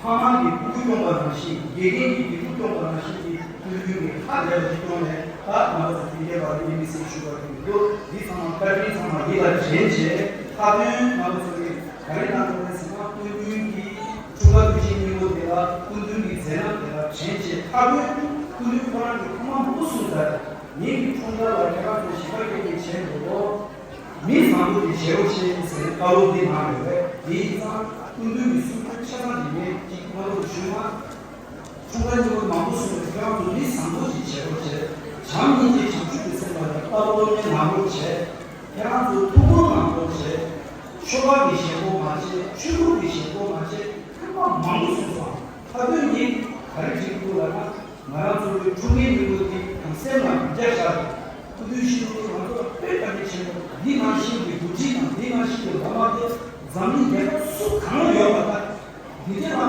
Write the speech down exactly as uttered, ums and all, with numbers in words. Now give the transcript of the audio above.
ཕ་མ་གིས་སྤུ་གུ་སྐྱོང་པ་ནང་བཞིན། དགེ་རྒན་གྱིས་དགེ་ཕྲུག་སྐྱོང་པ་ནང་བཞིན་གྱི་སྐུ་མདུན་གྱིས་ཧ་ལས་པ་ཞིག་སྐྱོང་ནས། ད་ང་ཚོ་དེ་འདྲའི་བར་དུ་དམིགས་བསལ་ཞུ་བ་དེ་མི་འདུག་འདི་ཚང་མ་བཀའ་དྲིན་ཚང་མ་ཡིད་ལ་དྲན་བྱས། མཐའ་དོན་ང་ཚོ་ཚོ་གིས་ག་རེ་གནང་དགོས་རེད་ཟེར་ན། སྐུ་མདུན་གྱི་འཁྲུངས་སྐར་དུས་ཆེན་སྙིང་པོ་དེ་ལ་སྐུ་མདུན་གྱི་མཛད་རྣམ་དེ་ལ་དྲན་བྱས། མཐའ་དོན་སྐུ་མདུན་ཁོ་རང་གི་ཐོག་མ་མུ་གསུངས་ཚར། ངེད་ཀྱི་འཁྲུངས་སྐར་ལ་ཁྱེད་རང་ཚོ་ཞིང་ཁ་སྐྱེལ་མཁན་བྱེད་དགོས། མི་བཟང་པོ་དེ་བྱེད་རོགས་བྱེད་ཟེར་བཀའ་སློབ་འདི་གནང་ཡོད་རེད། དེ་ཡིན་ཙང་སྐུ་མདུན་གྱི་གསུང་འཕྲིན་ཆ་ཚང་འདི་ངས་ཅིག་མ་གཏོགས་ཞུས་ན། འཁྲུངས་སྐར་སྙིང་པོ་མང་པོ་གསུངས་པའི། ཁྱེད་རང་ཚོ་མི་བཟང་པོ་ཅིག་བྱེད་རོགས་བྱེད། བྱམས་སྙིང་རྗེ་བྱང་ཆུབ་ཀྱི་སེམས་ལ་ཡང་བསྟར་སློབ་གཉེར་གནང་རོགས་བྱེད། ཁྱེད་རང་ཚོ་ཐུགས་ཁུར་གནང་རོགས་བྱེད། ཆོ་ག་གི་ཞེན་ཁོག་མ་བྱེད། ཆོས་ལུགས་ཀྱི་ཞེན་ཁོག་མ་བྱེད། ཚང་མ་མང་པོ་གསུངས་སོང་། མཐའ་དོན་ངས་ག་རེ་དྲིས་འདུག་ལབ་ན། ང་རང་ཚོ་གི་འཁྲུངས་སྐར་སྙིང་པོ་འདི་དང་སེམས་ལ་འཇགས་བཞག་སྐུ་མདུན་ཞུ་དུས་ང་ཚོ་ལ་དཔེ་ག་འདྲ་བྱེད་དགོས། འདི་ནང་བཞིན་གྱི་འགོ་ཁྲིད་དང་འདི་ནང་བཞིན་གྱི་བླ་མ་དེ་འཛམ་གླིང་རྒྱལ་ཁབ་སུ་གང་ལ་ཡོད་པ་ལྟར། འདི་འདྲ་ལ་